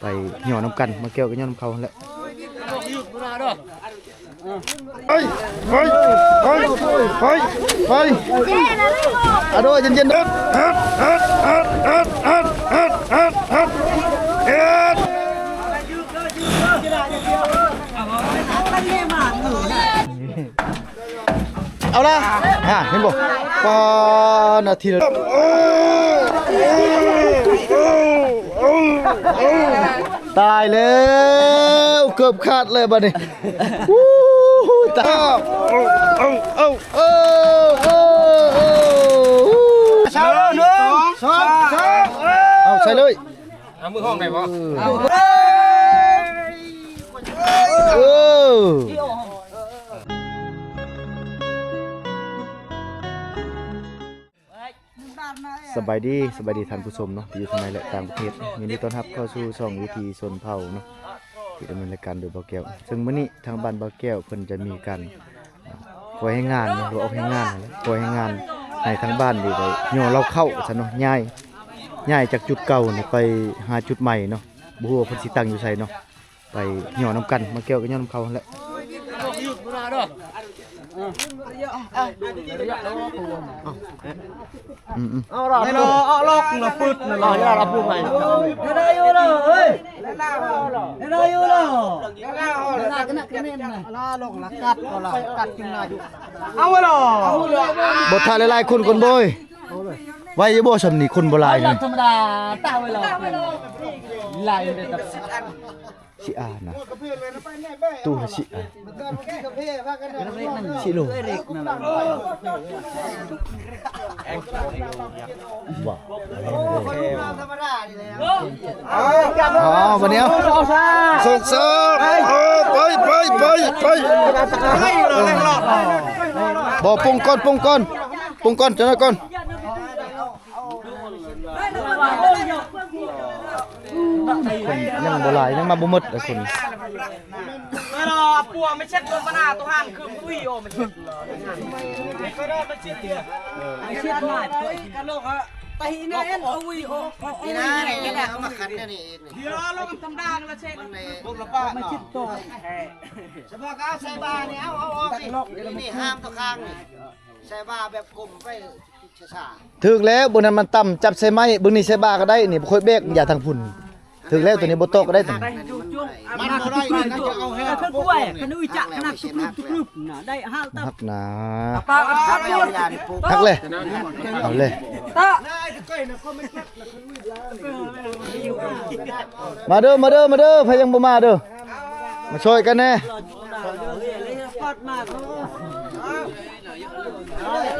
ໄປຍໍ້ນຳກັນ ມາແກ້ວກໍຍໍ້ນຳເຂົາຫັ້ນແຫຼະ. ໄປ ໄປ ໄປ ໄປ ໄປ ອາໂດ ເຢັນໆ ເຮັດ ເຮັດ ເຮັດ ເຮັດ ເຮັດ ເຮັດ ເຮັດ ເຮັດ ເຮັດ ເຮັດ ເອົາລະ ອ່າ ເຫັນບໍ່? ປານາທີລະ ຕາຍແລ້ວ ເກືອບຂາດເລີຍບາດນີ້. ອູ້ ຕາຍ ເອົາ ເອົາ ເອົາ ເອົາ ເອົາ ເອົາ ໃສ່ເລີຍ. ເອົາມືຫ້ອງໄດ້ບໍ່? ເອີ ເອີ ສະບາຍດີ ສະບາຍດີທ່ານຜູ້ຊົມເນາະ ທີ່ຢູ່ທາງໃນ ແລະ ຕ່າງປະເທດ. ຍິນດີຕ້ອນຮັບເຂົ້າສູ່ຊ່ອງວິຖີຊົນເຜົ່າເນາະ ທີ່ດຳເນີນລາຍການໂດຍບ່າວແກ້ວ. ເຊິ່ງມື້ນີ້ທາງບ້ານບ່າວແກ້ວເພິ່ນຈະມີການ ອ່າ ປ່ອຍແຮງງານເນາະ ຫຼືວ່າອອກແຮງງານຫັ້ນແຫຼະ ປ່ອຍແຮງງານໃຫ້ທາງບ້ານນີ້ໄດ້ຍໍ້ເລົ່າເຂົ້າຊັ້ນເນາະ ຍ້າຍ ຍ້າຍຈາກຈຸດເກົ່ານີ້ໄປຫາຈຸດໃໝ່ເນາະ. ບໍ່ຮູ້ວ່າເພິ່ນຊິຕັ້ງຢູ່ໃສເນາະ ໄປຍໍ້ນຳກັນ ມາແກ້ວກໍຍໍ້ນຳເຂົາຫັ້ນແຫຼະ. ອືມໆ ເອົາລະ ເອົາລະ ເອົາລະ ປຶດນັ້ນລະ ຢ່າລະ ຜູ້ໃໝ່ ໄດ້ຢູ່ລະ ເອີຍ ໄດ້ຢູ່ລະ ລະ ລະ ລະ ກັດ ລະ ກັດ ຈຶ່ງນາຢູ່ ເອົາລະ ບໍ່ ຖ້າຫຼາຍໆຄົນກ່ອນ ໂອ້ຍ ໄວຢູ່ບໍ່ຊ່ຳນີ້ ຄົນບໍ່ຫຼາຍນີ້ ທຳມະດາ ຕາໄວລະ ຫຼາຍເດ້. ຊິອານະ ຕູ້ຊິອານ ຊິໂລ ວ້າວ ອ້າວ ບາດນີ້ ສົງສາມ ເອີ ໄປ ໄປ ໄປ ໄປ ບໍ່ ປົງກ່ອນ ປົງກ່ອນ ປົງກ່ອນ ຈັກໜ້ອຍກ່ອນ. ຄົນຍັງບໍ່ຫຼາຍ ຍັງມາບໍ່ໝົດເດ້ຄົນ. ເອີ ປົວໄມ່ເຊັດຕົວມານາຕົວຫັ້ນຄືອຸຍໂອມັນເຊັດ ໄປເຊັດມາ ກະໂລກ ຕາຫີນາເອັນ ອຸຍໂອ ອີນານີ້ ເອົາມາຂັດແນວນີ້ອີກນີ້ ລະມັນທຳດາລະເຊັດ ມັນເຈັບຕົວ ສະເພາະກະເອົາໃສ່ບ່ານີ້ ເອົາ ເອົາອອກນີ້ ນີ້ຫ້າມຕົວຂ້າງນີ້ ໃສ່ບ່າແບບກົມໄປ ຖືກແລ້ວ ເບິ່ງນັ້ນມັນຕ່ຳ ຈັບໃສ່ໄມ້ ເບິ່ງນີ້ໃສ່ບ່າກໍໄດ້ ນີ້ບໍ່ຄ່ອຍແບກ ຢ່າທາງພຸ້ນ ຖືກແລ້ວ ໂຕນີ້ບໍ່ຕອກກໍໄດ້ ໂຕນີ້ ມັນບໍ່ໄດ້ ມັນຈະເອົາແຮງ ຄັນອຸຍຈັກ ຄັນຕຸກລຸບ ນະ ໄດ້ຫ້າວຕັບ ຮັກນາ ຮັກແລ້ວ ເອົາເລີຍ ມາເດີ ມາເດີ ມາເດີ ໃຜຍັງບໍ່ມາເດີ ມາຊ່ອຍກັນແດ່.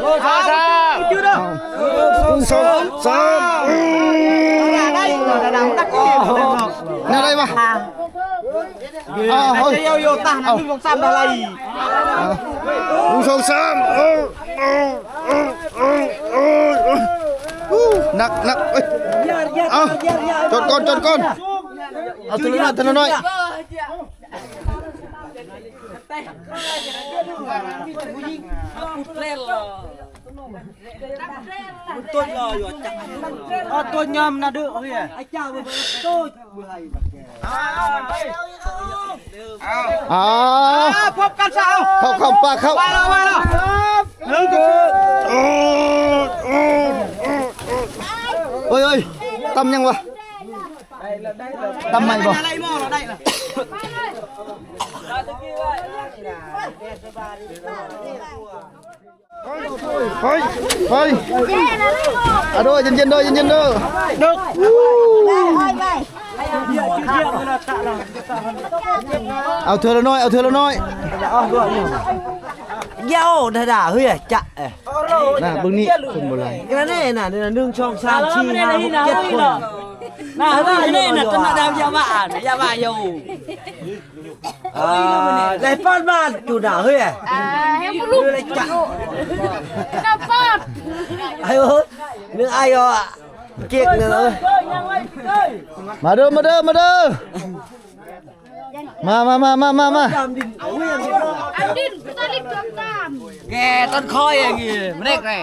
ໂອ້ ສາມ ສາມ ໜຶ່ງ ສອງ ສາມ ແນວໃດວະ? ເອົາ ເອົາ ເອົາ ໜຶ່ງ ສອງ ສາມ ໄດ້ ໜຶ່ງ ສອງ ສາມ ເອົາ ເອົາ ໜັກ ໜັກ ເອີຍ ເອົາ ຈອດກ່ອນ ຈອດກ່ອນ ເອົາ ເທື່ອລະໜ້ອຍ ເທື່ອລະໜ້ອຍ. ອ່າ ພົບກັນຊະ ເຂົ້າ ເຂົ້າ ປາກເຂົ້າ ມາແລ້ວ ມາແລ້ວ ເຮີ້ຍ ເຮີ້ຍ ຕຳຫຍັງວະ? ຕຳໃໝ່ບໍ່? ໄປ ໄປ ໄປ ອາໂດ ເຢັນໆ ເດີ ເຢັນໆ ເດີ ເອົາເທື່ອລະໜ້ອຍ ເອົາເທື່ອລະໜ້ອຍ ເຍົາ ດາດາ ເຮີ້ຍ ຈະ ນະ ເບິ່ງນີ້ ຄົນບໍ່ຫຼາຍ ນັ້ນແຫຼະ ນັ້ນ ໜຶ່ງ ສອງ ສາມ ສີ່ ຫ້າ ຫົກ ເຈັດ ຄົນ ນະ ເບິ່ງນີ້ນະ ຕົນນະດາວ ຢ່າວ່າ ຢ່າວ່າຢູ່ ອ່າ ໄດ້ປານບ້ານຢູ່ນະ ເຮີ້ຍ ອ່າ ເຮັດບໍ່ລຸກ ນະປາດ ໄອ້ເອີຍ ໜຶ່ງ ອາຍ ເກກ ເດີ ມາເດີ ມາເດີ ມາເດີ. ມາ ມາ ມາ ມາ ມາ ມາ ອັນດິນຕະລິກຕາມ ແກຕົ້ນຄອຍຢ່າງນີ້ ມັນເດັກເລີຍ.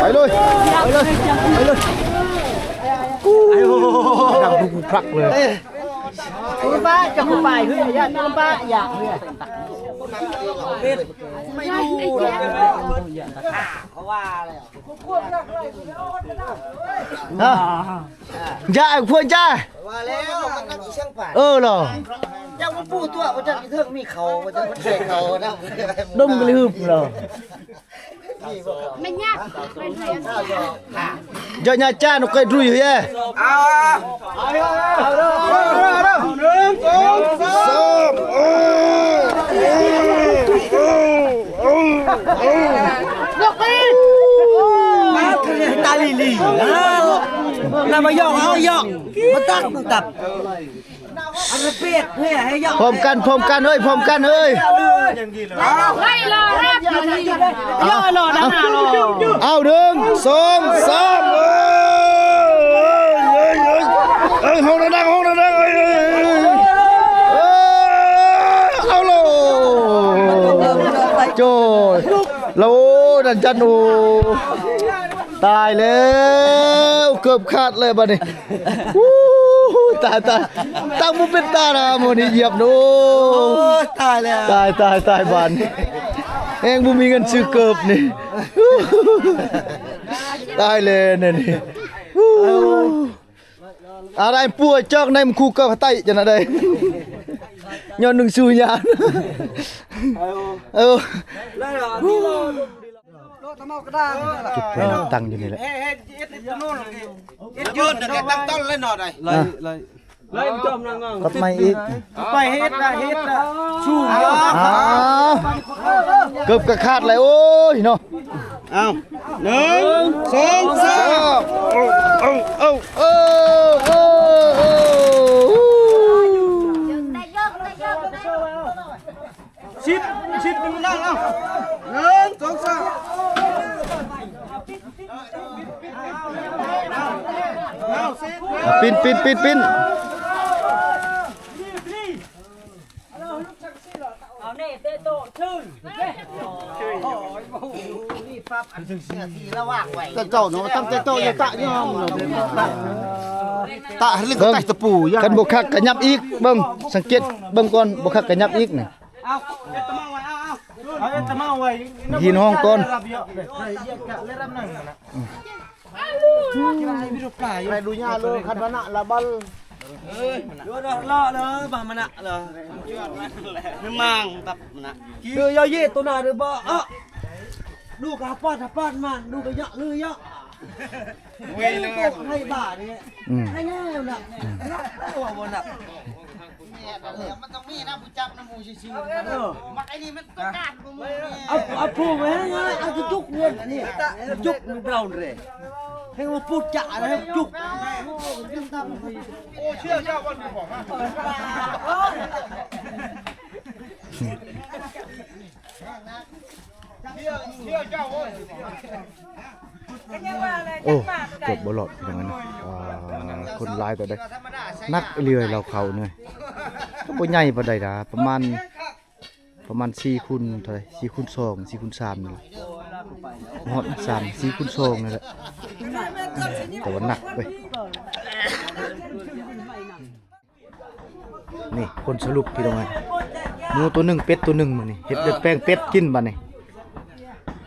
ໄປເລີຍ ໄປເລີຍ ໄປເລີຍ ດັງປຸກພລັກເລີຍ. ຮະ ຢ່າ ພວກຈ້າ ວ່າແລ້ວມັນນັກອີ່ຫຍັງປານ ເອີ ເນາະ ຍັງບໍ່ປູຕົວ ບໍ່ຈັກອີເທິງມີເຂົາ ບໍ່ຈັກມັນໃສ່ເຂົານຳ ດົມກະລືບເນາະ ມັນຍາກ ເຈົ້າຍາຈານກະດຸຍເຮຍ ເອົາ ເອົາ ເອົາ ເອົາ ເອົາ ໜຶ່ງ ສອງ ສາມ ເອີ ເອີ ເອີ ເອີ ເອີ ຍົກໄປ ຕາລີລີ ນຳມາຢອກ ເອົາຢອກ ມາຕັກ ມາຕັກ ອັນເປັດເຮີຍ ໃຫ້ຢອກ ພ້ອມກັນ ພ້ອມກັນເອີຍ ພ້ອມກັນເອີຍ ໃຫ້ລໍຮັບຢູ່ນີ້ ຢອກລໍດັງ ເອົາ ໜຶ່ງ ສອງ ສາມ ເອີ ເອີ ເອີ ເອີ ເອີ ຫ້ອງດັງໆ ຫ້ອງດັງໆ ເອີ ເອີ ເອີ ເອີ ເອົາໂລ ໂຈ້ ລະໂອ້ ດັນຈັນໂອ້ ຕາຍແລ້ວ ເກີບຂາດເລີຍບາດນີ້ ອູ້ ຕາຍ ຕາຍ ຕັ້ງບໍ່ເປັນຕານະ ມື້ນີ້ຢຽບໂອ້ ໂອ້ຍ ຕາຍແລ້ວ ຕາຍ ຕາຍ ຕາຍ ບາດນີ້ ແຮງບໍ່ມີເງິນຊື້ເກີບນີ້ ຕາຍແລ້ວແນວນີ້ ອາໄດ້ປົວຈອກໃນມັນຄູເກີບໃຕ້ຈັ່ງໃດ ຍ້ອນໜຶ່ງຊູຍານ ເອີ ເກັບເພິ່ນຕັ້ງຢູ່ນີ້ແຫຼະ ເຮັດຢູ່ ເຮັດຢູ່ ຕັ້ງຕົ້ນເລີຍເນາະ ໄດ້ ໄລ່ ໄລ່ ໄລ່ຈອມນາງງາມ ກັບໄມ້ອີກ ໄປເຮັດລະ ເຮັດລະ ສູ້ ອ້າວ ເກີບກະຂາດແລ້ວ ໂອ້ຍເນາະ ເອົາ ໜຶ່ງ ສອງ ສາມ ເອົາ ເອົາ ເອົາ ເອີ ເອີ ເອີ ເອີ ສິບ ສິບ ໜຶ່ງ ເອົາ ໜຶ່ງ ສອງ ສາມ ເອົາ ປິ້ນ ປິ້ນ ປິ້ນ ປິ້ນ ເອົາແນ່ເຕະໂຕະ ແຕ່ເຈົ້າເນາະ ຕັ້ງແຕ່ເຈົ້າຢ່າຕະຍອມເນາະ ຕະໃຫ້ເລື່ອງຕະຕະປູ ຄັນບໍ່ຄັກກະຫຍັບອີກ ເບິ່ງ ສັງເກດເບິ່ງກ່ອນ ບໍ່ຄັກກະຫຍັບອີກນະ ເອົາ ເຮັດຕະເມົາໄວ້ ເອົາ ເອົາ ເອົາ ເຮັດຕະເມົາໄວ້ ຍິນຮ້ອງກ່ອນ ໄປດູຍາເລີ ຄັນມານະລະບັນ ເອີ ເລີ ມາມານະເລີ ມາມາງຕັບມານະ ເດີ ເຢຍໂຕນາເດີ ບໍ່ ເອີ ດູກະປາດ ປາດມາ ດູກະເຍາະເລີເຍາະ ເວຍເລີ ໃຫ້ບາດນີ້ ອືມ ໃຫ້ແນ່ນະ ວ່າບໍ່ນະ ມັນຕ້ອງມີນະ ຜູ້ຈັບນຳໝູ່ຊື່ໆ ເອີ ມັກໄອ້ນີ້ມັນຕ້ອງການກວ່າໝູ່ນີ້ ເອົາ ເອົາຜູ້ໄວ້ໃຫ້ ເອົາຈຸກເງິນອັນນີ້ ຈຸກເງິນເຮົາເດ້ ໃຫ້ວ່າປູດຈະໃຫ້ຈຸກ ໂອ້ ເຊື່ອເຈົ້າບໍ່ມີຂອງມາ ໂອ້ ເກືອບບໍ່ລອດພີ່ນ້ອງເອີຍ ອ່າ ຄົນຫຼາຍເຕີບເດ້ ໜັກອີ່ຫຼີເລີາເຂົ້ານີ້ ກໍບໍ່ໃຫຍ່ປານໃດດາ ປະມານ ປະມານສີ່ຄູນເທົ່າໃດ ສີ່ຄູນສອງ ສີ່ຄູນສາມນີ້ແຫຼະ ຮອດສາມ ສີ່ຄູນສອງນີ້ແຫຼະ ແຕ່ວ່າໜັກເວີຍ. ນີ້ຜົນສະຫຼຸບພີ່ນ້ອງເອີຍ ໝູໂຕໜຶ່ງ ເປັດໂຕໜຶ່ງ ມື້ນີ້ເຮັດເລືອດແປງເປັດກິນບາດນີ້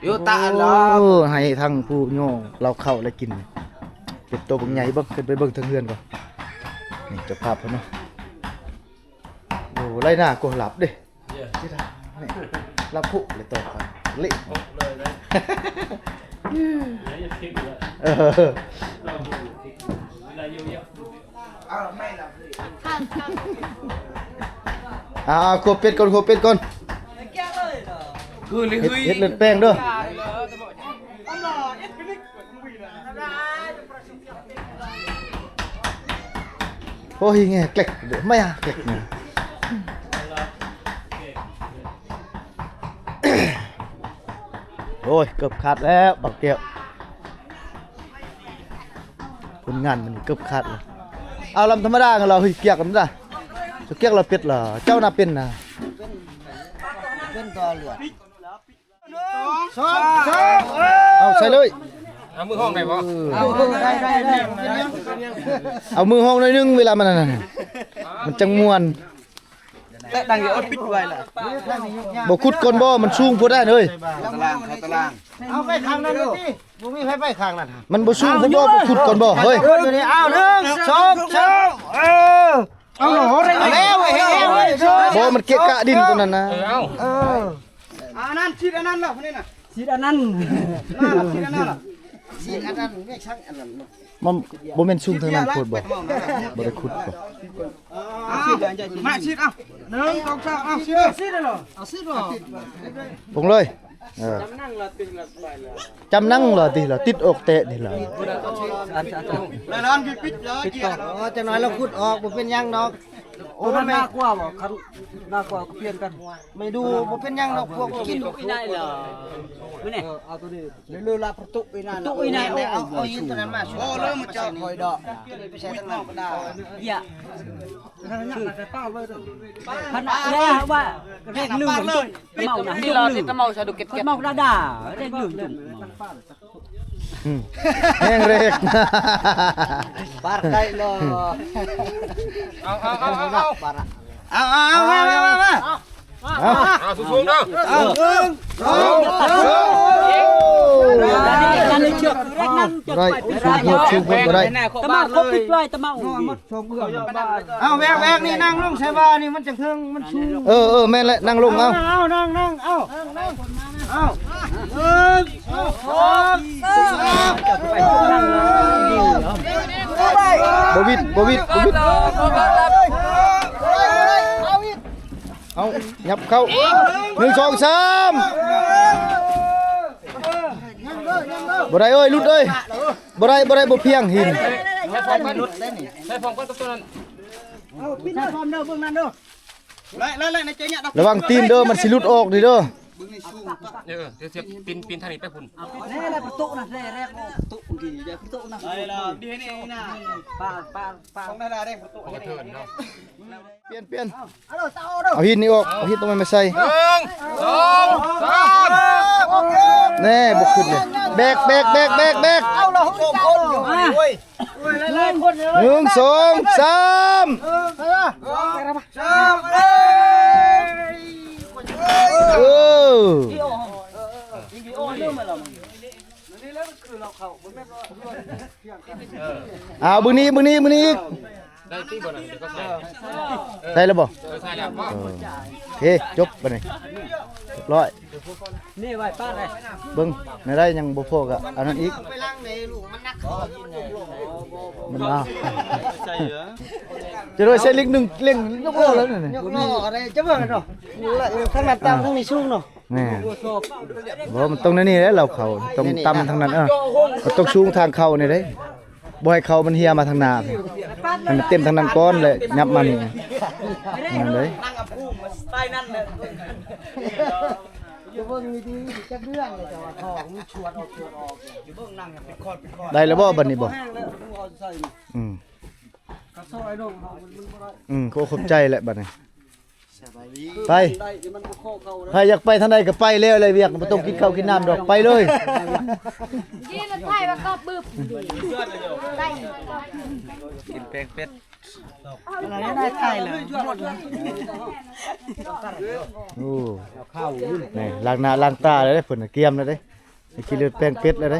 ຢູ່ຕາອັນລະ ໂອ້ ໃຫ້ທັງຜູ້ຍ່ອງລາວເຂົ້າແລະກິນ ເປັດໂຕບັກໃຫຍ່ເບິ່ງ ຂຶ້ນໄປເບິ່ງເທິງເຮືອນກ່ອນ ນີ້ເຈົ້າພາບເພິ່ນເນາະ ໂອ້ ໄລ່ໜ້າກໍຫຼັບເດ້ ຫຼັບພຸເລີຍຕໍ່ໄປເລະ ເອີ ອ່າ ຂົ້ວເປັດກ່ອນ ຂົ້ວເປັດກ່ອນ ເຮັດ ເຮັດເລືອດແປງເດີ ໂອ້ຍ ແງ່ແກລັກ ມາແກລັກ ໂອ້ຍ ເກືອບຂາດແລ້ວ ບັກແກ້ວ. ຜົນງານມັນເກືອບຂາດແລ້ວ ເອົາລຳທຳມະດາລະ ເຮີ້ຍ ກຽກລຳດາ ກຽກລະເປັດລະ ເຈົ້ານະເປັນນະ ເປັນຕໍ່ເລືອດ ໜຶ່ ສອງ ສາມ ເອີ ເອົາໃສ່ເລີຍ ເອົາມືຫ້ອງໄດ້ບໍ່? ເອີ ເອົາມືຫ້ອງໜ້ອຍໜຶ່ງ ເວລາມັນອັນນັ້ນ ມັນຈັ່ງມ່ວນ. ແຕະດັງຢູ່ ເອົາປິດໄວ້ລະ ບໍ່ຂຸດກ່ອນບໍ່? ມັນສູງໂພດໄດ໋ເອີຍ ເຂົ້າຕາລາງ ເຂົ້າຕາລາງ. ເອົາໄປຂ້າງນັ້ນເລີຍຕິ ບໍ່ມີໃຜໄປຂ້າງນັ້ນ ມັນບໍ່ສູງພຸ້ນບໍ່? ບໍ່ຂຸດກ່ອນບໍ່? ເຮີ້ຍ ເອົາ ໜຶ່ງ ສອງ ສາມ ເອີ ເອົາ ເອົາແລ້ວ ເຮັດແລ້ວ ບໍ່ ມັນເກະກະດິນຕົວນັ້ນນະ ເອີ ເອົາ ເອີ ອັນນັ້ນ ຊິດອັນນັ້ນລະ ນີ້ນະ ຊິດອັນນັ້ນ ຊິດອັນນັ້ນລະ ຊິດອັນນັ້ນ ແມ່ນຊ່າງອັນນັ້ນ ມັນບໍ່ແມ່ນສູງທາງນັ້ນໂພດບໍ່? ບໍ່ໄດ້ຂຸດບໍ່? ອ່າ ມາຊິດ ເອົາ ໜຶ່ງ ສອງ ສາມ ເອົາ ຊິດ ຊິດເລີຍ ເອົາຊິດເລີຍ ປົງເລີຍ ເອີ ຈຳນັ່ງລະຕິລະ ຕິດອອກແຕະນີ້ລະ ລະລອນຄືປິດລະ ປິດຕໍ່ ອໍ ຈັກໜ້ອຍລະຂຸດອອກ ບໍ່ເປັນຫຍັງດອກ. ໂອ້ ໂຕນັ້ນໜ້າກວ່າບໍ່? ຄັນໜ້າກວ່າກໍປ່ຽນກັນ ໄມ້ດູ່ ບໍ່ເປັນຫຍັງດອກ ພວກກິນດຸອີ່ໄດ້ເລີຍ ມື້ນີ້ ເອີ ເອົາໂຕນີ້ ເລີລະປະຕູອີ່ນັ້ນ ປະຕູອີ່ນັ້ນ ເອົາ ເອົາຫີນໂຕນັ້ນມາ ໂອ້ ເລີມັນຈະຫອຍດອກ ໄປໃສ່ທາງນັ້ນ ຢ່າ ຂະໜາດແລ້ວວ່າແຮກລືມ ເມົານະ ນີ້ລະ ນີ້ຕະເມົາຊາດຸເກັດ ເມົາດາດາ ແຮກລືມ ອືມ ແຮງແຮກ ປາກໄດ້ເນາະ ເອົາ ເອົາ ເອົາ ເອົາ ເອົາ ເອົາ ເອົາ ມາ ມາ ມາ ມາ ເອົາ ເອົາ ເອົາ ສູງໆເດີ ເອົາ ໜຶ່ງ ສອງ ສາມ ໄດ້ ສູງໂພດ ສູງໂພດບໍ່ໄດ້ ຕະເມົາ ເຂົາປິດໄວ້ ຕະເມົາ ເອົາ ແວກໆ ນີ້ ນັ່ງລົງໃສ່ບ່ານີ້ ມັນຈັ່ງເທິງ ມັນສູງ ເອີ ເອີ ແມ່ນແຫຼະ ນັ່ງລົງ ເອົາ ເອົາ ນັ່ງ ນັ່ງ ເອົາ ເອົາ ໜຶ່ງ ສອງ ສາມ ບໍ່ຫວິດ ບໍ່ຫວິດ ບໍ່ຫວິດ ເອົາ ຫຍັບເຂົ້າ ໜຶ່ງ ສອງ ສາມ ບໍ່ໄດ້ເອີຍ ຫຼຸດເອີຍ ບໍ່ໄດ້ ບໍ່ໄດ້ ບໍ່ພຽງຫີນ ໃສ່ພ້ອມກັນ ໃສ່ພ້ອມກັນກັບຕົວນັ້ນ ເອົາ ປິດໃສ່ພ້ອມເດີ ເບິ່ງນັ້ນເດີ ລະ ລະ ລະ ໃນໃຈຍະ ລະວັງຕີນເດີ ມັນຊິຫຼຸດອອກນີ້ເດີ ເອີ ເອີ ເອີ ຕີນ ຕີນທາງນີ້ໄປພຸ້ນ ແນ່ ແນ່ ປະຕູນະ ແນ່ ແນ່ ປະຕູດີ ປະຕູນະ ໄປລະ ດີນີ້ນະ ປາ ປາ ປາ ຂອງດາດາແດງ ປະຕູ ຂອງກະເທີນເນາະ ປ່ຽນ ປ່ຽນ ເອົາຫີນນີ້ອອກ ເອົາຫີນຕົງນັ້ນມາໃສ່ ໜຶ່ງ ສອງ ສາມ ແນ່ ບໍ່ຂຶ້ນເລີຍ ແບກ ແບກ ແບກ ແບກ ແບກ ເອົາລະ ສອງຄົນຢູ່ ໂອ້ຍ ໜຶ່ງ ສອງ ສາມ ເອີ ເອົາ ບຶງນີ້ ບຶງນີ້ ບຶງນີ້ອີກ ໄດ້ຕິບໍ່ນະ ເດີກໍໃສ່ ໄດ້ແລ້ວບໍ່? ເອີ ໃສ່ແລ້ວ ເອີ ໂອເຄ ຈົບບາດນີ້ ຮຽບຮ້ອຍ ນີ້ໄວ້ປາດເລີຍ ເບິ່ງ ແນວໃດຍັງບໍ່ພໍກໍເອົານັ້ນອີກ ມັນເອົາ ຈະໄດ້ໃສ່ເຫຼັກໜຶ່ງ ເຫຼັກຍົກລໍ້ແລ້ວນີ້ ຍົກລໍ້ໄດ້ ຈະເບິ່ງເນາະ ທາງນັ້ນຕ່ຳ ທາງນີ້ສູງເນາະ ແມ່ນ ບໍ່ ມັນຕ້ອງແນວນີ້ແຫຼະ ເລົາເຂົ້າ ຕ້ອງຕ່ຳທາງນັ້ນ ເອີ ມັນຕ້ອງສູງທາງເຂົ້ານີ້ເດ້ ບໍ່ໃຫ້ເຂົ້າມັນເຮ່ຍມາທາງໜ້າ ໃຫ້ມັນເຕັມທາງນັ້ນກ່ອນ ແລ້ວຫຍັບມານີ້ ນັ້ນເດ້ ໄດ້ແລ້ວບໍ່ບັດນີ້ບໍ່? ອືມ ອືມ ຂໍຂອບໃຈແຫຼະບັດນີ້ ໄປ ໃຜຢາກໄປທາງໃດກໍໄປແລ້ວ ແລ້ວວຽກ ບໍ່ຕ້ອງກິນເຂົ້າກິນນ້ຳດອກ ໄປເລີຍ ນີ້ລະຖ່າຍວ່າກອບບຶບ ກິນແປງເປັດ ໂອ້ ນີ້ລ້າງໜ້າລ້າງຕາແລ້ວເດ້ ເພິ່ນກຽມແລ້ວເດ້ ໄປຂີ່ລົດແປງເປັດແລ້ວເດ້.